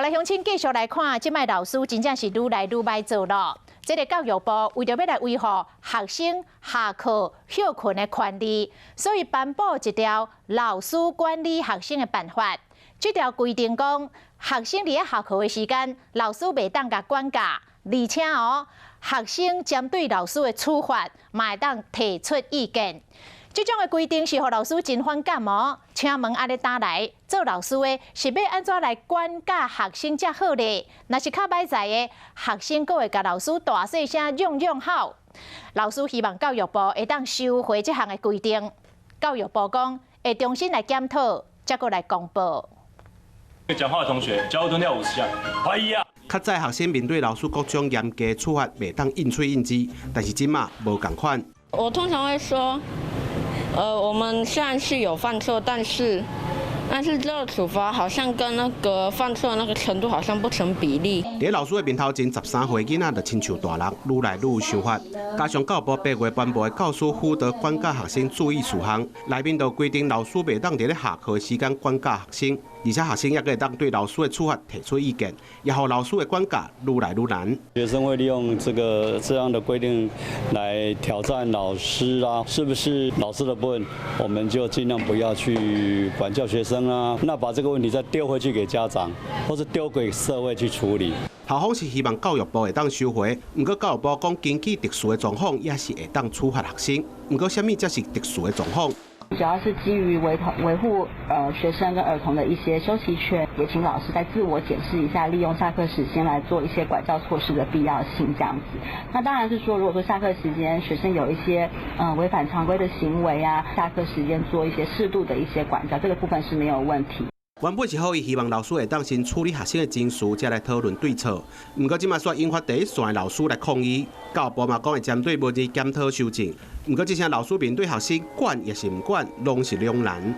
來，鄉親繼續來看，這擺老師真正是愈來愈䆀做咯。這个教育部為著欲來維護學生下課歇睏的權利，所以頒布一條老師管理學生的辦法。這條規定講，學生佇咧下課的時間，老師袂當共管教，而且哦，學生針對老師的處罰，嘛會當提出意見。這種的規定是予老師真反感哦。請問按呢打來，做老師的是欲按怎來管教學生才好咧？若是較歹勢的學生，閣會共老師大細聲嚷嚷吼。老師希望教育部會當收回這項的規定。教育部講會重新來檢討，才閣來公布。講話的同學，交蹲跳50下，懷疑啊！較早學生面對老師各種嚴格處罰，袂當應喙應舌，但是這馬無仝款。我通常會說，我們雖然是有犯錯，但是這個處罰好像跟那個犯錯那個程度好像不成比例。佇老師的面頭前，13歲囡仔就親像大人，愈來愈有想法。加上教育部8月頒布的教師輔導管教學生注意事項，內面就規定老師袂當佇咧下課時間管教學生，而且學生也會當對老師的處罰提出意見，也予老師的管教愈來愈難。學生會利用這個這樣的規定來挑戰老師啊，是不是老師的部分，我們就盡量不要去管教學生啊。那把這個問題再丟回去給家長，或者丟給社會去處理。校方是希望教育部會當收回，毋過教育部講根據特殊的狀況，也是會當處罰學生。毋過，啥物才是特殊的狀況？主要是基於維護學生跟兒童的一些休息權，也請老師再自我檢視一下，利用下課時間來做一些管教措施的必要性，這樣子。那當然是說，如果說下課時間學生有一些違反常規的行為啊，下課時間做一些適度的一些管教，這個部分是沒有問題。原本是好意希望老師會當先處理學生的情緒，才來討論對策。毋過這馬煞引發第一線的老師來抗議，教育部嘛講會針對問題檢討修正。毋過這聲老師面對學生管抑是毋管，攏是兩難。